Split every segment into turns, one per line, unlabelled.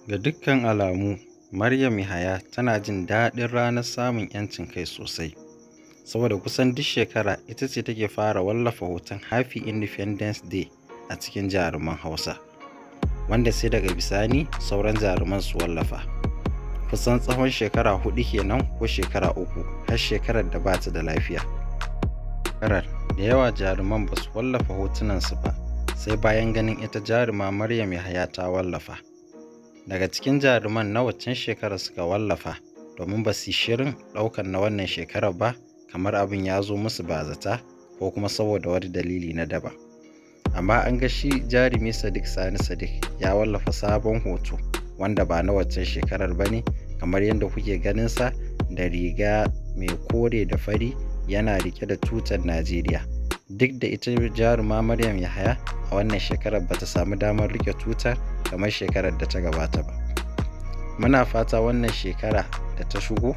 Ga dukkan alamu, Maryam Yahaya tana jin daɗin ranar samun 'yancin kai sosai, saboda kusan duk shekara ita ce take fara wallafa hoton Happy Independence Day a cikin jaruman Hausa, wanda sai daga bisani sauran jaruman su wallafa. Kusan tsawon shekara 4 kenan ko shekara 3 har shekarar da ba ta da lafiya. Shekarar da yawa jaruman ba su wallafa hotunansu ba, sai bayan ganin ita jaruma Maryam Yahaya ta wallafa. Daga cikin jaruman na waccan shekarar suka wallafa domin ba su yi shirin ɗaukar na wannan shekarar ba, kamar abin ya zo musu bazata ko kuma saboda wani dalili na daban. Amma an ga shi jarumi Sadiq Sani Sadiq ya wallafa sabon hoto wanda ba na waccan shekarar ba ne, kamar yadda kuke ganinsa da riga mai kore da fari yana riƙe da tutar Najeriya. Duk da ita jaruma Maryam Yahaya a wannan shekarar ba ta samu damar riƙe tutar kamar shekarar da ta gabata ba. Muna fata wannan shekara da ta shigo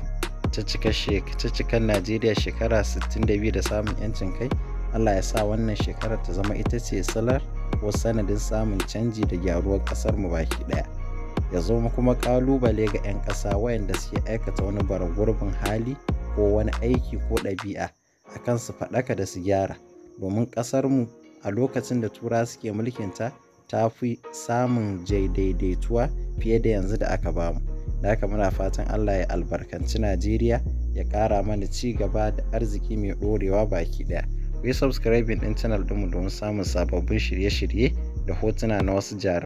ta cika Najeriya shekara 62 da samun 'yancin kai, Allah ya sa wannan shekarar ta zama ita ce silar ko sanadin samun canji da gyaruwar ƙasarmu baki ɗaya. Ya zama kuma ƙalubale ga 'yan ƙasa waɗanda suke aikata wani bara gurbin hali ko wani aiki ko ɗabi'a a kan su faɗaka da su gyara, domin ƙasarmu a lokacin da Turawa suke mulkinta ta fi samun daidaituwa fiye da yanzu da aka bamu. Da haka muna fatan Allah ya albarkanci Najeriya, ya ƙara mana ci gaba da arziki mai ɗorewa baki ɗaya. Ku yi subscribing ɗin channel ɗinmu domin samun sababbin shirye-shirye da hotuna na wasu jarumai.